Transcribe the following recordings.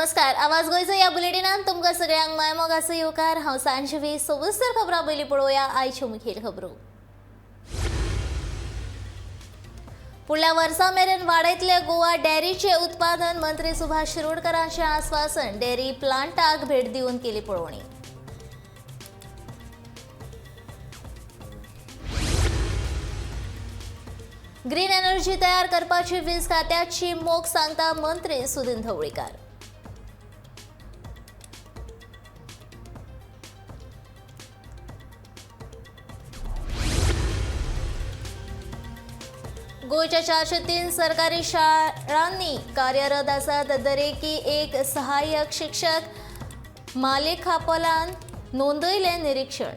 नमस्कार, आवाज गोंयचो या बुलेटिनान तुमकां सगळ्यांक मायमोगाचो येवकार. हांव सांजवी. सविस्तर खबरां पयलीं पळोवया आयच्यो मुखेल खबरो. फुडल्या वर्सा मेरेन वाडयतले गोवा डेअरीचे उत्पादन, मंत्री सुभाष शिरोडकरांचें आस्वासन. डेअरी प्लांटाक भेट दिवन केली पळोवणी. ग्रीन एनर्जी तयार करपाची वीज खात्याची मोख सांगता मंत्री सुदिन ढवळीकार. गोंयच्या 403 सरकारी शाळांनी कार्यरत आसात दरेकी एक सहाय्यक शिक्षक, मालेखापलान नोंदयलें निरीक्षण.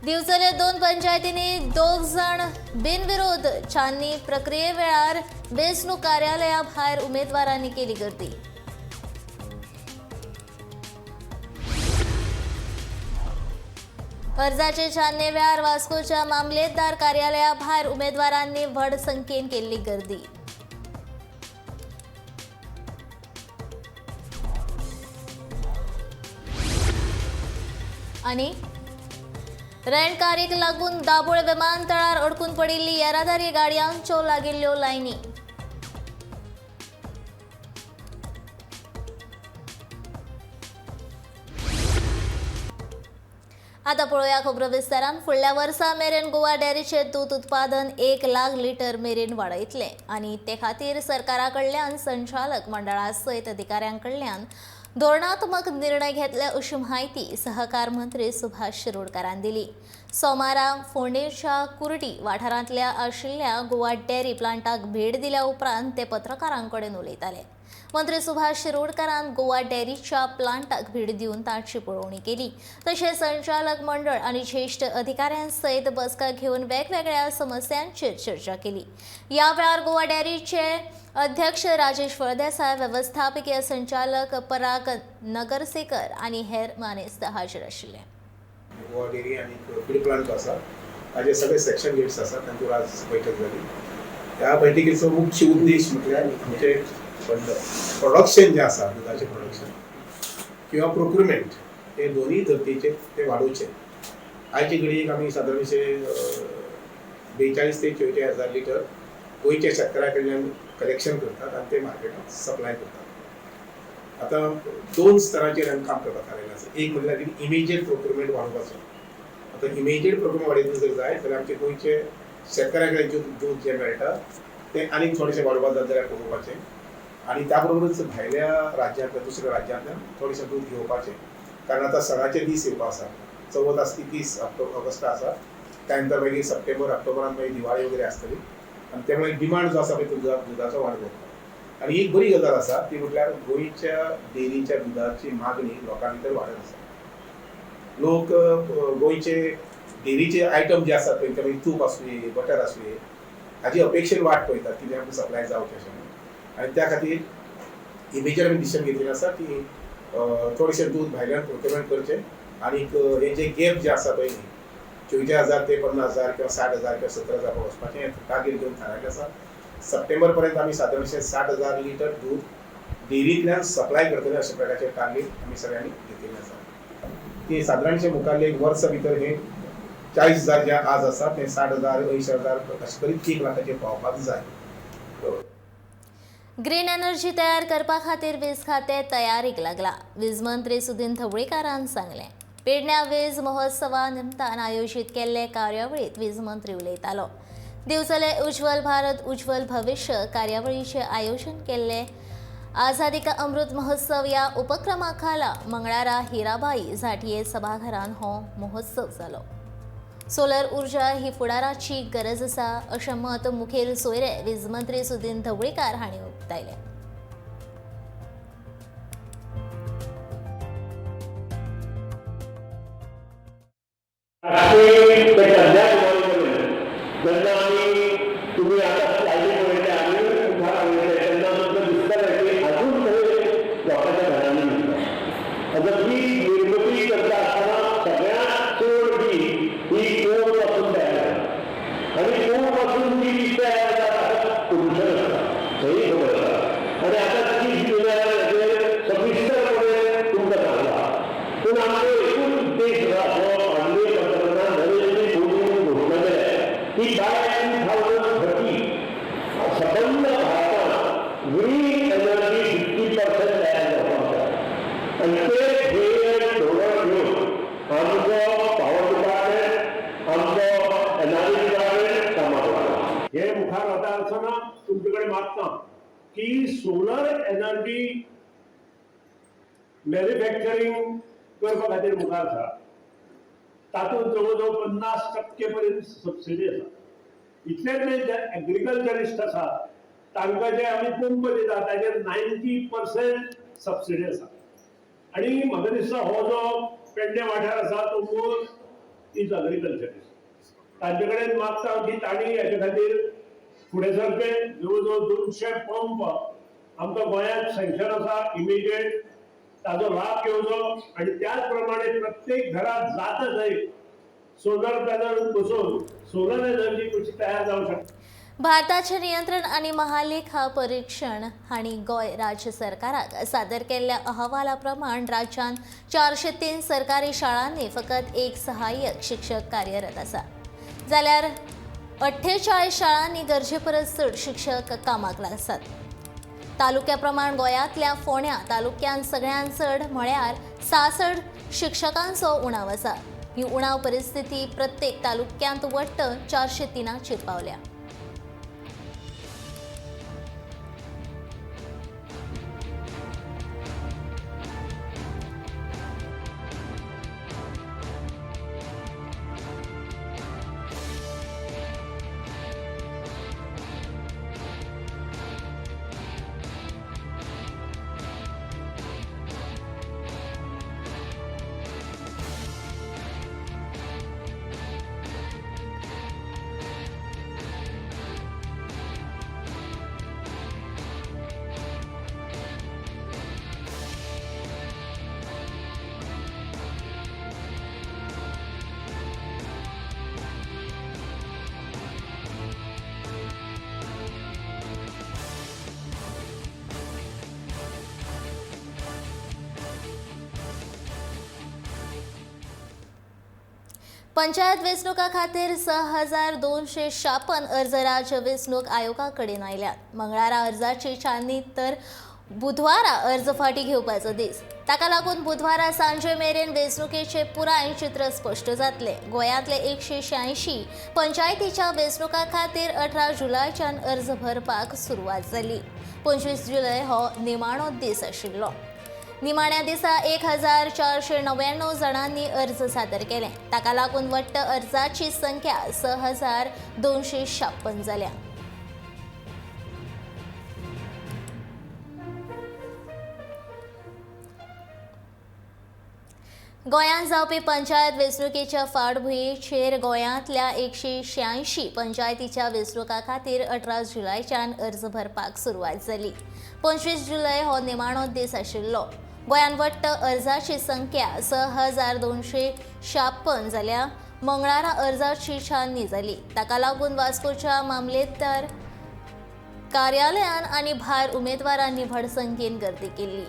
दिवचले 2 पंचायतींनी 2 जाण बिनविरोध छाननी प्रक्रिये वेळार वेंचणूक कार्यालया भायर उमेदवारांनी केली गर्दी. अर्जाचे छाननी वेळार वास्कोच्या मामलेदार कार्यालया भायर उमेदवारांनी व्हड संख्येन केल्ली गर्दी. आनी रेंटकारीक लागून दाबोळ विमानतळार अडकून पडिल्ली येरादारी गाडयांच्यो लागिल्ल्यो लायनी. आता पळोवया खबरो विस्तारान. फुडल्या वर्सा मेरेन गोवा डेअरीचे दूद उत्पादन 1 लाख लिटर मेरेन वाडयतले आनी ते खातीर सरकारा कडल्यान संचालक मंडळा सयत अधिकाऱ्यां कडल्यान धोरणात्मक निर्णय घेतले अशी म्हायती सहकार मंत्री सुभाष शिरोडकारान दिली. सोमारा फोंडेच्या कुर्डी वाठारांतल्या आशिल्ल्या गोवा डेअरी प्लांटाक भेट दिल्या उपरांत ते पत्रकारां कडेन उलयताले. मंत्री सुभाष शिरोडकारान गोवा डेअरीच्या प्लांटाक भेट दिवन ताची पळोवणी केली. तशेंच संचालक मंडळ आनी ज्येश्ठ अधिकाऱ्यां सयत बसका घेवन वेगवेगळ्या समस्यांचेर चर्चा केली. ह्या वेळार गोवा डेअरीचे अध्यक्ष राजेश फळदेसाय, व्यवस्थापकीय संचालक पराग नगरसेकर आनी हेर मानेस्त हाजीर आशिल्ले. गोवा डेअरी आनी फीड प्लांट आसा ताजे सगळे सेक्शन हेड्स आसा तांची आज बैठक जाली. ह्या बैठकीचो मुख्य उद्देश म्हटल्यार आमचे प्रोडक्शन जें आसा दुदाचें प्रोडक्शन किंवा प्रोक्युरमेंट हे दोनूय धर्तीचेर ते वाडोवचें. आयचे घडयेक आमी सादारणशे 42 ते 44 हजार लिटर गोंयच्या शेतकाऱ्या कडल्यान कलेक्शन करतात आनी ते मार्केटात सप्लाय करतात. आतां 2 स्तरांचेर आमी काम करपाक थारायलें आसा. एक म्हटल्यार इमिजिएट प्रोक्युरमेंट वाडोवपाचो. आतां इमिजिएट प्रोक्युरमेंट वाडयतले जर जाय जाल्यार आमचे गोंयचे शेतकाऱ्या कडेन दूद जें मेळटा तें आनीक थोडेशें वाडोवपाक जाता जाल्यार पळोवपाचें आनी त्या बरोबरच भायल्या राज्यांतल्यान दुसऱ्या राज्यांतल्यान थोडेशें दूद घेवपाचें. कारण आतां सणाचे दीस येवपा आसा. चवथ आसा ती 30 ऑगस्टा आसा. त्या नंतर मागीर सप्टेंबर ऑक्टोबरान मागीर दिवाळी वगैरे आसतली आनी त्यामुळे डिमांड जो आसा पळय तो दुदाचो वाडत वता. आनी एक बरी गजाल आसा ती म्हटल्यार गोंयच्या डेअरीच्या दुदाची मागणी लोकां भितर वाडत आसा. लोक गोंयचे डेअरीचे आयटम जे आसात पळय ते मागीर तूप आसुये, बटर आसुये, हाजी अपेक्षेन वाट पळयतात कितें आमकां सप्लाय जावचें अशें म्हणून. आनी त्या खातीर इमिजिएट आमी डिसिजन घेतलेलें आसा की थोडेशें दूद भायल्यान प्रोक्युरमेंट करचें आनीक हे जे गॅप जे आसा पळय न्ही 44,000 ते 50,000 किंवा 60,000 किंवा 70,000 वचपाचें हें टार्गेट घेवन थारायलें आसा. सप्टेंबर पर्यंत आमी सादारणशें 60,000 लिटर दूद डेअरींतल्यान सप्लाय करतले अशा प्रकारचें टार्गेट आमी सगळ्यांनी घेतिल्लें आसा. ती सादारणशें मुखारले एक वर्सा भितर हें 40,000 जें आज आसा तें 60,000 80,000 अशें करीत 1 लाखाचेर पावपाक जाय. ग्रीन एनर्जी तयार करपा खातीर वीज खातें तयारीक लागला, वीज मंत्री सुदिन ढवळीकारान सांगलें. पेडण्या वीज महोत्सवा निमतान आयोजीत केल्ले कार्यावळींत वीज मंत्री उलयतालो. दिवचले उज्ज्वल भारत उज्ज्वल भविष्य कार्यावळीचें आयोजन केल्ले आझादी का अमृत महोत्सव ह्या उपक्रमा खाला मंगळारा हिराबाई झांटये सभाघरान हो महोत्सव जालो. सोलर ऊर्जा ही फुडाराची गरज आसा अशें मत मुखेल सोयरे वीज मंत्री सुदिन ढवळीकार हांणी उक्तायलें. आणि कोण पासून ती तयार जाता पोल्युशन आसता. की सोलर एनर्जी मॅन्युफॅक्चरींग करपा खातीर मुखार आसा. तातूंत जवळ जवळ 50% पर्यंत सबसिडी आसा. इतलेंच न्हय, जे एग्रीकल्चरिस्ट आसा तांकां जे आमी पंप दिता ताजेर 90% सबसिडी आसा. आनी म्हाका दिसता हो जो पेडणे वाठार आसा तो मोर is agriculturist. तांचे कडेन मागता की तांणी हेजे खातीर फुडें सरचें. जवळ जवळ 200 पंप आमकां गोंयांत सँक्शन आसा, इमिजिएट ताजो लाभ घेवचो आनी त्याच प्रमाणे प्रत्येक घरात जाता थंय सोलर पॅनल बसोवन सोलर एनर्जी कशी तयार जावंक शकता. भारताचे नियंत्रण आनी महालेखा परीक्षण हांणी गोंय राज्य सरकाराक सादर केल्ल्या अहवाला प्रमाण राज्यांत 403 सरकारी शाळांनी फकत एक सहाय्यक शिक्षक कार्यरत आसा, जाल्यार 48 शाळांनी गरजे परस चड शिक्षक कामाक आसात. तालुक्या प्रमाण गोंयांतल्या फोंड्या तालुक्यांत सगळ्यांत चड म्हळ्यार 66 शिक्षकांचो उणाव आसा. ही उणाव परिस्थिती प्रत्येक तालुक्यांत वट्ट 403 पावल्या. पंचायत वेंचणुका खातीर 6256 अर्ज राज्य वेंचणूक आयोगा कडेन आयल्यात. मंगळारा अर्जाची छाननी तर बुधवारा अर्ज फाटी घेवपाचो दीस. ताका लागून बुधवारा सांजे मेरेन वेंचणुकेचे पुराय चित्र स्पश्ट जातले. गोंयांतले 186 पंचायतीच्या वेंचणुका खातीर 18 जुलयच्यान अर्ज भरपाक सुरवात जाली. 25 जुलय हो निमाणो दीस आशिल्लो. निमाण्या दिसा 1499 जाणांनी अर्ज सादर केले. ताका लागून वट्ट अर्जाची संख्या 6256 जाल्या. गोंयांत जावपी पंचायत वेंचणुकेच्या फाटभुंयेचेर गोंयांतल्या 186 पंचायतीच्या वेंचणुका खातीर 18 जुलयच्यान अर्ज भरपाक सुरवात जाली. 25 जुलय हो निमाणो दीस आशिल्लो. गोंयांत वट्ट अर्जाची संख्या 6256 जाल्या. मंगळारा अर्जाची छाननी जाली. ताका लागून वास्कोच्या मामलेदार कार्यालयान आनी भायर उमेदवारांनी व्हड संख्येन गर्दी केल्ली.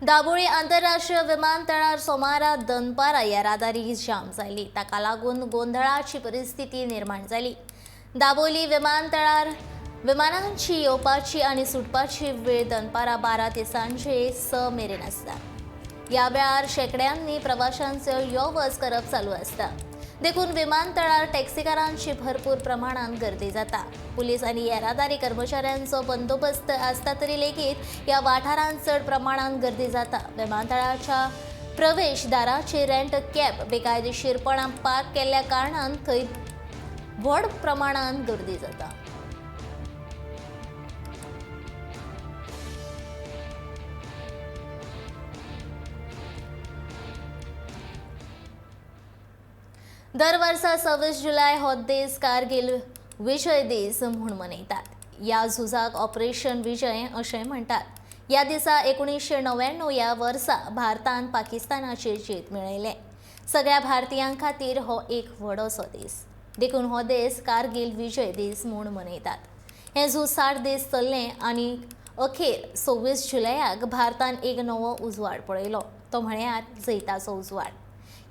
दाबोळी आंतरराष्ट्रीय विमानतळार सोमारा दनपारा येरादारी जाम जाली. ताका लागून गोंधळाची परिस्थिती निर्माण जाली. दाबोली विमानतळार विमानांची येवपाची आनी सुटपाची वेळ दनपारा 12 ते सांजे 6 मेरेन आसता. ह्या वेळार शेंकड्यांनी प्रवाशांचो यो वच करप चालू आसता. देखून विमानतळार टॅक्सीकारांची भरपूर प्रमाणात गर्दी जाता. पुलीस आनी येरादारी कर्मचाऱ्यांचो बंदोबस्त आसता तरी लेगीत ह्या वाठारांत चड प्रमाणात गर्दी जाता. विमानतळाच्या प्रवेशदाराचेर रेंट कॅब बेकायदेशीरपणान पार्क केल्ल्या कारणान थंय व्हड प्रमाणात गर्दी जाता. दर वर्सा 26 जुलय हो दीस कारगिल विजय दीस म्हूण मनयतात. ह्या झुजाक ऑपरेशन विजय अशें म्हणटात. ह्या दिसा 1999 ह्या वर्सा भारतान पाकिस्तानाचेर जैत मेळयलें. सगळ्या भारतीयां खातीर हो एक व्हड असो दीस, देखून हो दीस कारगिल विजय दीस म्हूण मनयतात. हें झूज 60 दीस चल्लें आनी अखेर 26 जुलयाक भारतान एक नवो उजवाड पळयलो, तो म्हळ्यार जैताचो उजवाड.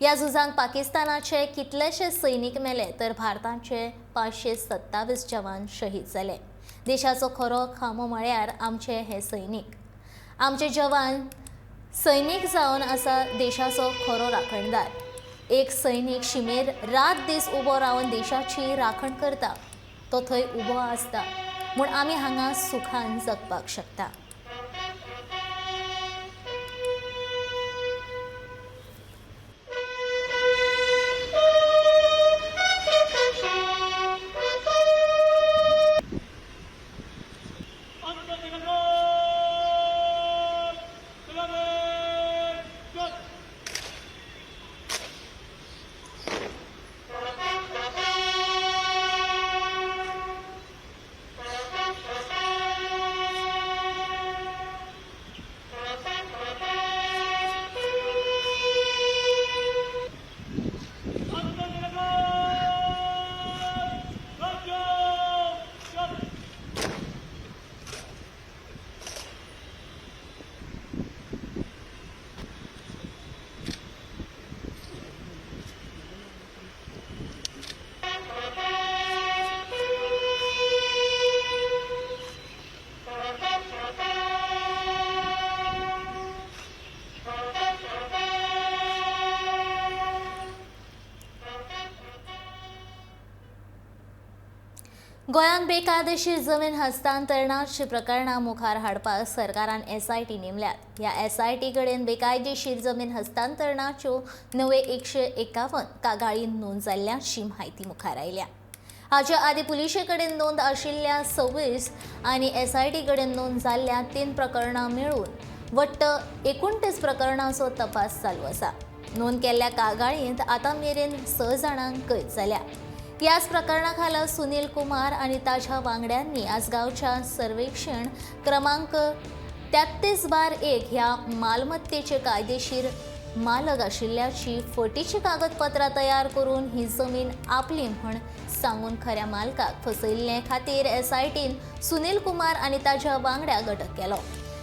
ह्या झुजांक पाकिस्तानाचे कितलेशे सैनीक मेले तर भारताचे 527 जवान शहीद जाले. देशाचो खरो खांबो म्हळ्यार आमचे हे सैनीक. आमचे जवान सैनीक जावन आसा देशाचो खरो राखणदार. एक सैनीक शिमेर रात दीस उबो रावन देशाची राखण करता, तो थंय उबो आसता म्हूण आमी हांगा सुखान जगपाक शकता. गोंयांत बेकायदेशीर जमीन हस्तांतरणाची प्रकरणां मुखार हाडपाक सरकारान एसआयटी नेमल्यात. ह्या एसआयटी कडेन बेकायदेशीर जमीन हस्तांतरणाच्यो नवे 151 कागाळी नोंद जाल्ल्याची म्हायती मुखार आयल्या. हाचे आदीं पुलिशे कडेन नोंद आशिल्ल्या 26 आनी एसआयटी कडेन नोंद जाल्ल्या 3 प्रकरणां मेळून वट्ट 29 प्रकरणांचो तपास चालू आसा. नोंद केल्ल्या कागाळींत आतां मेरेन 6 जाणांक कैद जाल्या. ह्याच प्रकरणा खाला सुनील कुमार आनी ताच्या वांगड्यांनी आसगांवच्या सर्वेक्षण क्रमांक 33/1 ह्या मालमत्तेचे कायदेशीर मालक आशिल्ल्याची फटीची कागदपत्रां तयार करून ही जमीन आपली म्हूण सांगून खऱ्या मालकाक फसयिल्ले खातीर एसआयटीन सुनील कुमार आनी ताच्या वांगड्याक अटक केलो.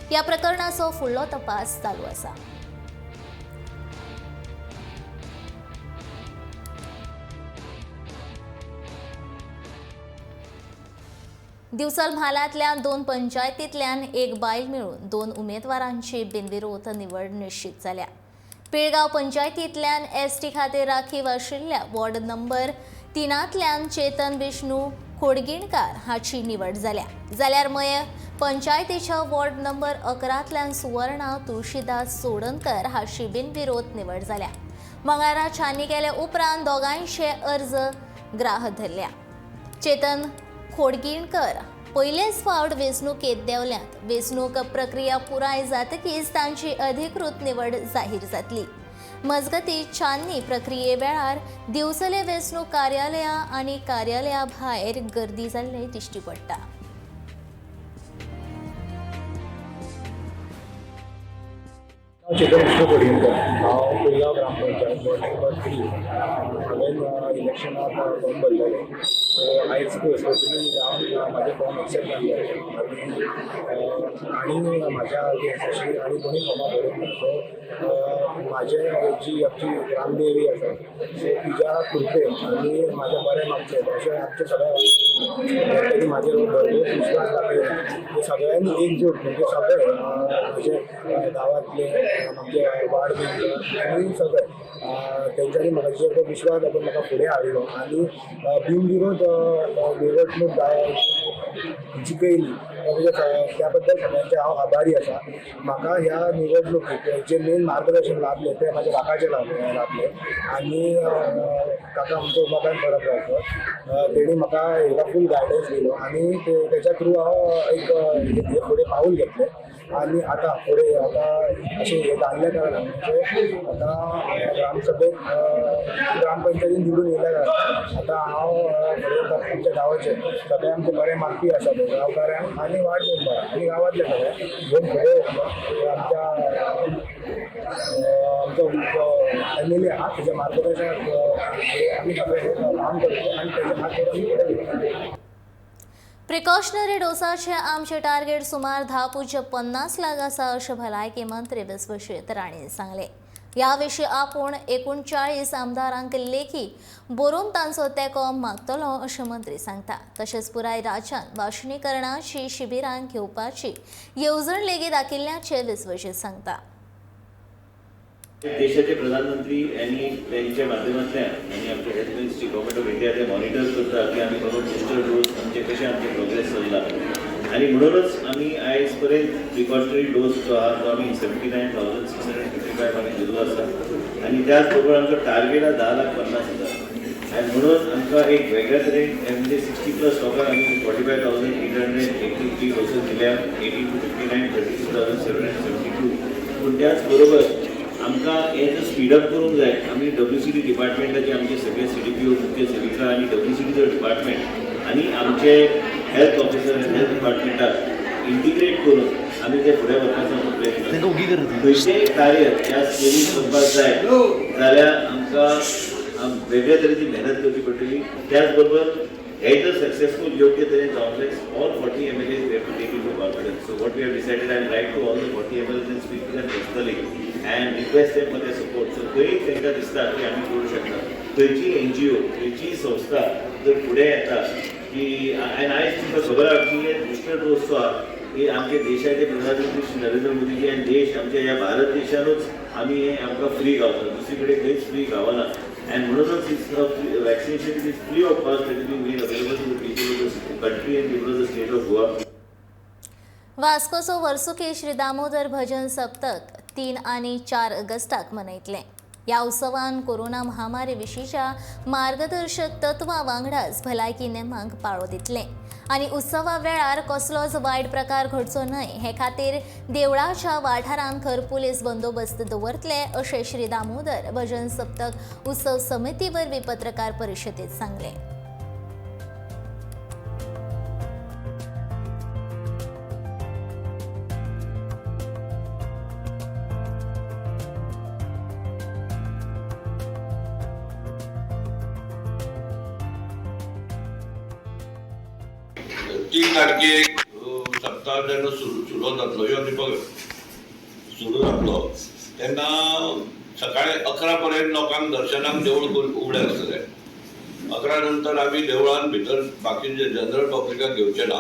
ह्या प्रकरणाचो फुडलो तपास चालू आसा. दिवचल म्हालांतल्या 2 पंचायतींतल्यान एक बायल मेळून 2 उमेदवारांची बिनविरोध निवड निश्चित जाल्या. पिळगांव पंचायतींतल्यान एसटी खातीर राखीव आशिल्ल्या वॉर्ड नंबर 3 चेतन विष्णू खोडगिणकार हाची निवड जाल्या, जाल्यार मये पंचायतीच्या वॉर्ड नंबर 11 सुवर्णा तुळशीदास चोडणकर हाची बिनविरोध निवड जाल्या. मंगळारा छाननी केल्या उपरांत दोगांयचे अर्ज ग्राह धरल्या. चेतन खोडगिणकर पयलेच फावट वेंचणुकेंत देंवल्यात. वेंचणूक प्रक्रिया पुराय जातकीच तांची अधिकृत निवड जाहीर जातली. मजगतीं छाननी प्रक्रिये वेळार दिवचले वेंचणूक कार्यालयां आनी कार्यालया भायर गर्दी जाल्ली दिश्टी पडटा. चेतन विष्णू खोडगिणकर, हांव पिळगांव ग्रामपंचायत वॉर्ड नंबर 3 हांवें इलेक्शनाक फॉर्म भरलेले. सो आयज पयस हांव म्हाजें फॉर्म एक्सेप्ट जाल्लें आनी म्हाज्या अगेन्स्ट आनी कोणी फॉर्मां भरूंक ना. सो म्हाजे जी आमची ग्रामदेवी आसा सो तिज्या कृपेन आनी म्हाजें बरें मागचें अशें आमच्या सगळ्या तेणी म्हाजेर भरपूर विश्वास दाखयला. सगळ्यांनी एकजूट म्हणजे सगळे म्हजे गांवांतले आमचे वार्ड मेंबर आनी सगळे तेंच्यांनी म्हाका जो विश्वास दाखोवन म्हाका फुडें हाडलो आनी बिनविरोध निवडणूक जिखयली. त्या बद्दल सगळ्यांचे हांव आभारी आसा. म्हाका ह्या निवडणुकीक जे मेन मार्गदर्शन लाभलें तें म्हाज्या काकाचें लाभलें आनी काका आमचो उमाकांत परब गांवकर तेणी म्हाका हेका फूल गायडन्स दिलो आनी तेच्या थ्रू हांव एक हे फुडें पावूल घेतलें आनी आतां फुडें आतां अशें हें जाल्ल्या कारणान म्हणजे आतां ग्रामसभेक ग्रामपंचायतीन निवडून येयल्या कारणान आतां हांव फुडें आमच्या गांवाचे सगळे आमचे बरे मागपी आसा पळय गांवकारांक आनी वार्ड मेंबरांक आनी गांवांतले सगळे घेवन फुडें वतलो. आमच्या आमचो एम एल ए आहा तेच्या मार्गदर्शनात आमी सगळे काम करतले आनी तेजे हात धरून आमी फुडें वयतले. प्रिकॉशनरी डोसाचे आमचे टार्गेट सुमार 10.50 लाख आसा अशें भलायकी मंत्री विश्वजीत राणेन सांगलें. ह्या विशीं आपूण 39 आमदारांक लेखी बरोवन तांचो तेंको मागतलो अशें मंत्री सांगता. तशेंच पुराय राज्यांत वाशीनीकरणाची शिबिरां घेवपाची येवजण लेगीत आखिल्ल्याचें विश्वजीत सांगता. देशाचे प्रधानमंत्री यांनी त्यांच्या माध्यमांतल्यान आनी आमचे health ministry government of India ते मॉनिटर करता की आमी बरोबर बुस्टर डोस आमचे कशे आमचे प्रोग्रेस चल्ला आनी म्हणूनच आमी आयज पर्यंत प्रिकॉशनरी डोस जो आहा तो आमी 79,655 आमी दिल्लो आसा आनी त्याच बरोबर आमचो टार्गेट आहा 10,50,000 आनी म्हणून आमकां एक वेगळ्या तरेन म्हणजे 60+ लोकांक आमी 45,883 डोसेस दिल्या, 18 to 59 32,772. पूण त्याच बरोबर आमकां हें जर स्पीडअप करूंक जाय आमी WCD डिपार्टमेंटाचे आमचे सगळे CDPO मुख्य सेविका आनी WCDचो डिपार्टमेंट आनी आमचे हेल्थ ऑफिसर आनी हेल्थ डिपार्टमेंटाक इंटिग्रेट करून आमी ते फुडें व्हरपाचो आमचो प्रयत्न करता. खंयचेंय कार्य ह्या स्केलीन करपाक जाय जाल्यार आमकां वेगळ्या तरेची मेहनत करची पडटली. त्याच बरोबर हे जर सक्सेसफूल योग्य तरेन जावंक जाय all 40 MLAs we have to take into confidence. So what we have decided, I will write to all the 40 MLAs and speak to them personally and request them for their support. So खंय तांकां दिसता की आमी करूं शकता, खंयची NGO खंयची संस्था जर फुडें येता की आनी आयज तुमकां खबर आहा की हे बुस्टर डोस जो आहा की आमच्या देशाचे प्रधानमंत्री श्री नरेंद्र मोदीजी आनी देश आमच्या ह्या भारत देशानूच आमी हे आमकां फ्री गावता, दुसरी कडेन खंयच फ्री गावना. आनी म्हणूनच vaccination is free of cost that is being made available to the people of the country and people of the state of Goa. वास्कोचो वर्सुकी श्री दामोदर भजन सप्तक 3 आनी 4 ऑगस्टाक मनयतले. ह्या उत्सवान कोरोना महामारी विशींच्या मार्गदर्शक तत्वां वांगडाच भलायकी नेमांक पाळो दितले आनी उत्सवा वेळार कसलोच वायट प्रकार घडचो न्हय हे खातीर देवळाच्या वाठारांत खर पुलीस बंदोबस्त दवरतले अशें श्री दामोदर भजन सप्तक उत्सव समिती वरवीं पत्रकार परिशदेंत सांगलें. तीन तारखेक सप्ताह जेन्ना सुरू जातलो यो दीपक सुरू जातलो तेन्ना सकाळी 11 पर्यंत लोकांक दर्शनाक देवूळ उगडें आसतलें. 11 नंतर आमी देवळान भितर बाकीचे जनरल पब्लिकाक घेवचे ना,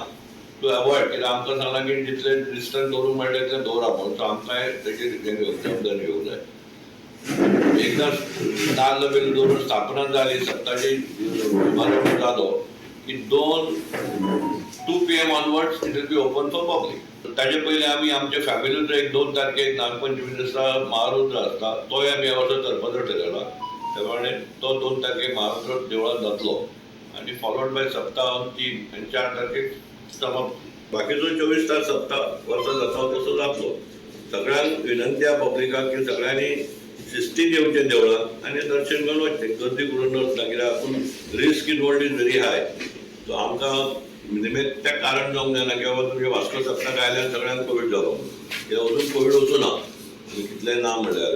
टू एवॉयड, कित्याक आमकां सांगलां की जितलें डिस्टन्स दवरूंक मेळटा तितलें दवरा म्हणून. सो आमकांय तेजी जबाबदारी घेवंक जाय. एकदां नाल्ल बीन दवरून स्थापना जाली, सप्ताची शुभारंभ जालो की 2 PM onwards it will be open for public. ताजे पयलीं आमी आमचे फॅमिलीचो एक 2 तारखेक नागपंचमी दिसा महारुद्र आसता, तोय आमी ह्या वर्सा करपाचो ठरयला. त्या प्रमाणे तो 2 तारखेक महारुद्र देवळांत जातलो आनी फॉलोड बाय सप्ताह ऑन 3 आनी 4 तारखेक समाप्ती. बाकीचो 24 तास सप्ताह वर्सा जाता तसो जातलो. सगळ्यांक विनंती आहा पब्लिकाक की सगळ्यांनी शिस्तीन येवचें देवळांत आनी दर्शन घेवन वचचें, गर्दी करून वचना, कित्याक आपूण risk involved is very high. So आमकां निमित्त कारण जावंक जायना की बाबा तुमचे वास्को सप्तक आयल्यार सगळ्यांक कोवीड जालो म्हणून, कित्याक अजून कोवीड वचूं ना, कितलें ना म्हणल्यार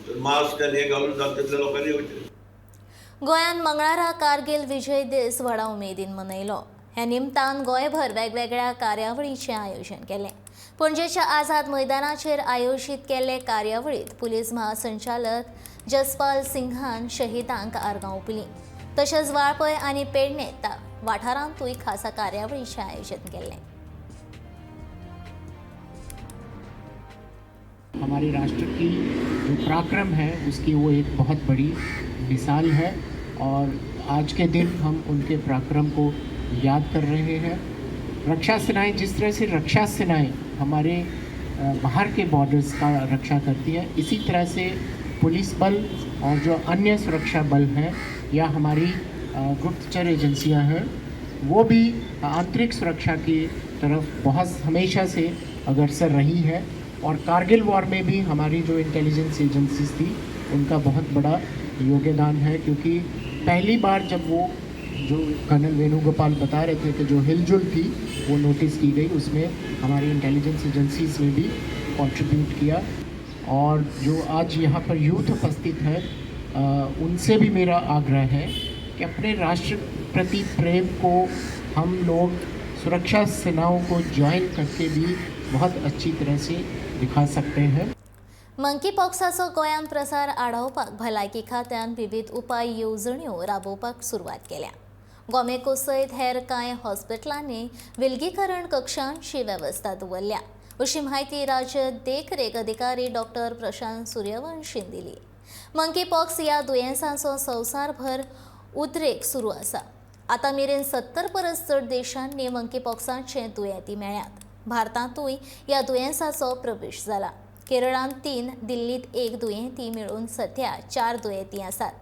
तर मास्क आनी हें घालून जाता तितल्या लोकांनी येवचें. गोंयांत मंगळारा कारगिल विजय दीस व्हडा उमेदीन मनयलो. ह्या निमतान गोंयभर वेगवेगळ्या कार्यावळीचें आयोजन केलें. पणजेच्या आझाद मैदानाचेर आयोजीत केल्ले कार्यावळींत पुलीस महासंचालक जसपाल सिंघान शहीदांक आर्गां ओंपलीं. तशेंच वाळपय आनी पेडणे वाठारांतूय खासा कार्यावळीचें आयोजन केल्लें. हमारे राष्ट्र की जो पराक्रम है उसकी वो एक बहुत बड़ी मिसाल है और आज के दिन हम उनके पराक्रम को याद कर रहे हैं. रक्षा सेनाएं जिस तरह से रक्षा सेनाएं हमारे बाहर के बॉर्डर्स का रक्षा करती हैं, इसी तरह से पुलिस बल और जो अन्य सुरक्षा बल हैं या हमारी गुप्तचर एजेंसियां हैं, वो भी आंतरिक सुरक्षा की तरफ बहुत हमेशा से अग्रसर रही है. और कारगिल वॉर में भी हमारी जो इंटेलिजेंस एजेंसीज थी उनका बहुत बड़ा योगदान है, क्योंकि पहली बार जब वो जो कर्नल वेणुगोपाल बता रहे थे कि जो हिलजुल थी वो नोटिस की गई, उसमें हमारी इंटेलिजेंस एजेंसीज ने भी कंट्रीब्यूट किया. और जो आज यहाँ पर यूथ उपस्थित है उनसे भी मेरा आग्रह है कि अपने राष्ट्र प्रति प्रेम को हम लोग सुरक्षा सेनाओं को ज्वाइन करके भी बहुत अच्छी तरह से दिखा सकते हैं. मंकीपॉक्साचो गोंयांत प्रसार आडावपाक भलायकी खात्यान विविध उपाय येवजण्यो राबोवपाक सुरवात केल्या. गोमेको सयत हेर कांय हॉस्पिटलांनी विलगीकरण कक्षांची वेवस्था दवरल्या अशी म्हायती राज्य देखरेख अधिकारी डॉक्टर प्रशांत सूर्यवंशीन दिली. मंकीपॉक्स ह्या दुयेंसाचो संवसारभर उद्रेक सुरू आसा. आतां मेरेन 70 परस चड देशांनी मंकीपॉक्साचे दुयेंती मेळ्ळ्यात. भारतांतूय ह्या दुयेंसाचो प्रवेश जाला. केरळांत 3, दिल्लीत 1 दुयेंती मेळून सध्या 4 दुयेंती आसात.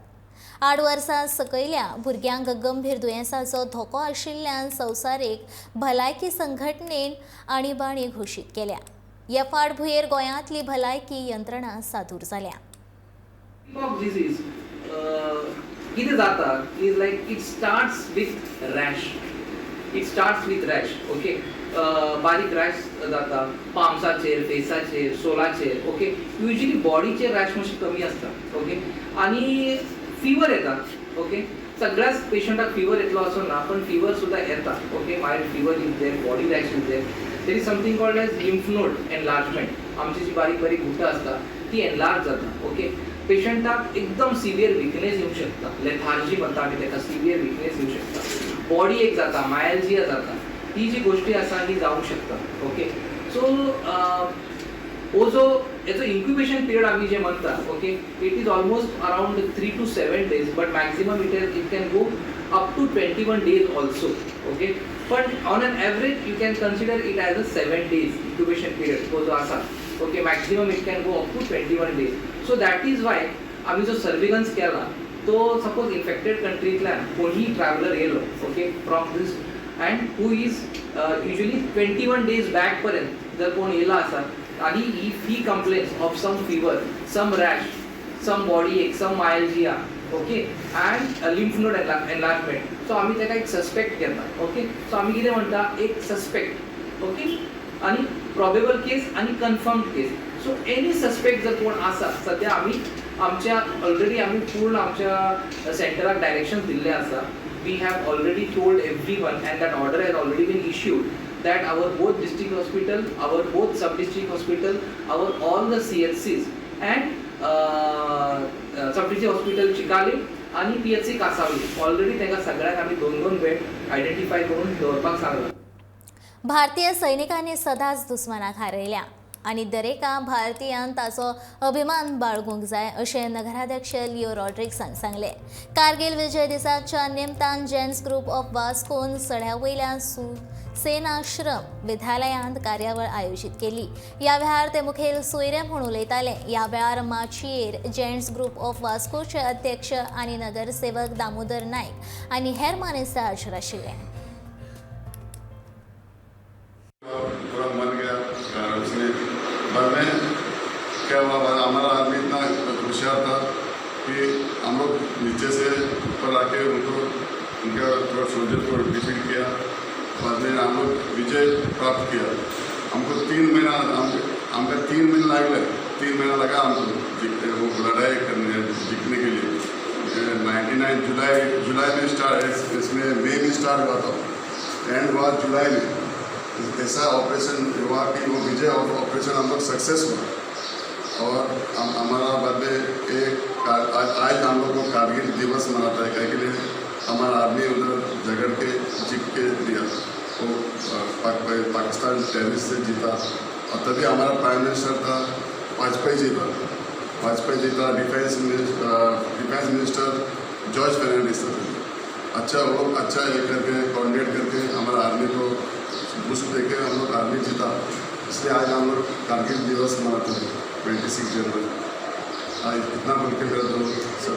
8 वर्सां सकयल्या भुरग्यांक गंभीर दुयेंसाचो धोको आशिल्ल्यान संवसारीक भलायकी संघटनेन आणीबाणी घोशीत केल्या. ह्या फाटभुंयेर गोंयांतली भलायकी यंत्रणा सादूर जाल्या. डिजीज कितें जाता is like it starts with rash. It starts with rash, okay. बारीक रॅश जाता पाम्साचेर, फेसाचेर, सोलाचेर, ओके. युजली बॉडीचेर रॅश मातशी कमी आसता, ओके. आनी फिवर येता, ओके. सगळ्याच पेशंटाक फिवर येतलो असो ना, पण फिवर सुद्दां येता, okay. Mild fever is there, body rash is there. There is something called as lymph node enlargement. आमची जी बारीक बारीक गुटां आसता ती एनलार्ज जाता, ओके. पेशंटाक एकदम सिवियर विकनेस येवंक शकता, लेथार्जी म्हणटा आमी ताका, सिवियर विकनेस येवंक शकता, बॉडी एक जाता, मायल्जिया जाता, ही जी गोश्टी आसा ही जावंक शकता, ओके. सो हो जो हेचो इन्क्युबेशन पिरियड आमी जे म्हणटा, okay, it is almost around 3 to 7 days, but maximum it can go up to 21 days also, okay. पण on an average you can consider it as a 7 days incubation period हो जो आसा, okay. Maximum it can go up to 21 days. So that is why आमी जो surveillance केला तो suppose infected कंट्रींतल्यान कोणीय traveller येयलो, okay, from this and who is usually 21 days back पर्यंत जर कोण येयला आसा आनी if he complains of some fever, some rash, some body ache, some myalgia, okay, and lymph node enlargement, so आमी ताका एक सस्पेक्ट घेता, ओके. सो आमी कितें म्हणटा, एक सस्पेक्ट, ओके, आनी प्रोबेबल केस आनी कन्फर्म्ड केस. सो एनी सस्पेक्ट जर कोण आसा, सद्या आमी आमच्या ऑलरेडी आमी पूर्ण आमच्या सेंटराक डायरेक्शन दिल्लें आसा. We have already told everyone and that order has already been issued that our both district hospital, our both sub district hospital, our all the CHCs and sub district hospital Chicalim आनी PHC Cansaulim already तांकां सगळ्यांक आमी 2-2 bed identify करून दवरपाक सांगलां. भारतीय सैनिकांनी सदांच दुस्मानाक हारयल्या आनी दरेका भारतीयान ताचो अभिमान बाळगूंक जाय अशें नगराध्यक्ष लिओ रॉड्रिक्सान सांगलें. कारगिल विजय दिसाच्या निमतान जेंट्स ग्रुप ऑफ वास्कोन सड्या वयल्या सेनाश्रम विद्यालयांत कार्यावळ आयोजीत केली. ह्या वेळार ते मुखेल सोयरे म्हूण उलयताले. ह्या वेळार माचयेर जेंट्स ग्रुप ऑफ वास्कोचे अध्यक्ष आनी नगरसेवक दामोदर नायक आनी हेर मानेस्त हाजीर आशिल्ले. पूरा मर गया उसने. बाद में क्या हुआ, हमारा आदमी इतना होशियार था कि हम लोग नीचे से ऊपर आके उनको उनका थोड़ा सोल्जर को डिफीट किया. बाद में हम लोग विजय प्राप्त किया. हमको 3 महीना हमका 3 महीना लग गए, 3 महीना लगा हमको वो लड़ाई करने जीतने के लिए. 99 जुलाई में स्टार्ट, इसमें मई में स्टार्ट हुआ था, एंड हुआ जुलाई में. ऐसा ऑपरेशन हुआ कि वो विजय ऑपरेशन हम लोग सक्सेस हुआ. और हमारा बाद में एक आज हम लोग को कारगिल दिवस मनाता है, क्या के लिए हमारा आर्मी उधर झगड़ के जीत के दिया, वो पाकिस्तान टेररिस्ट से जीता. और तभी हमारा प्राइम मिनिस्टर था वाजपेयी जी था, वाजपेयी जी था, डिफेंस मिनिस्टर जॉर्ज फर्नांडिस था. अच्छा वो लोग अच्छा ये करके कोऑर्डिनेट करके हमारा आर्मी को बूस्ट देके हम लोग आर्मी जीता. इसलिए आज हम लोग कारगिल दिवस मनाते हैं 26 जनवरी. आज इतना बोल के मेरा दो सब।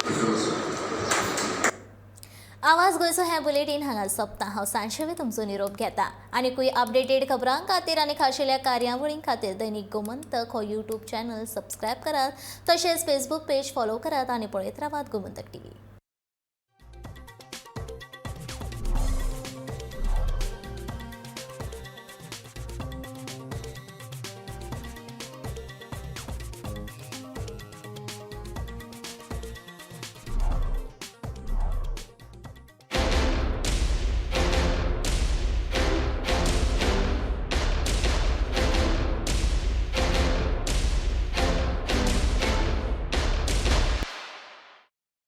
आवाज गोंयचो हें बुलेटीन हांगा सोंपता. हांव सांजवे तुमचो निरोप घेता. आनीकूय अपडेटेड खबरां खातीर आनी खाशेल्या कार्यावळीं खातीर दैनिक गोमंतक हो यूट्यूब चॅनल सबस्क्रायब करात, तशेंच फेसबूक पेज फॉलो करात आनी पळयत रावात गोमंतक टीव्ही.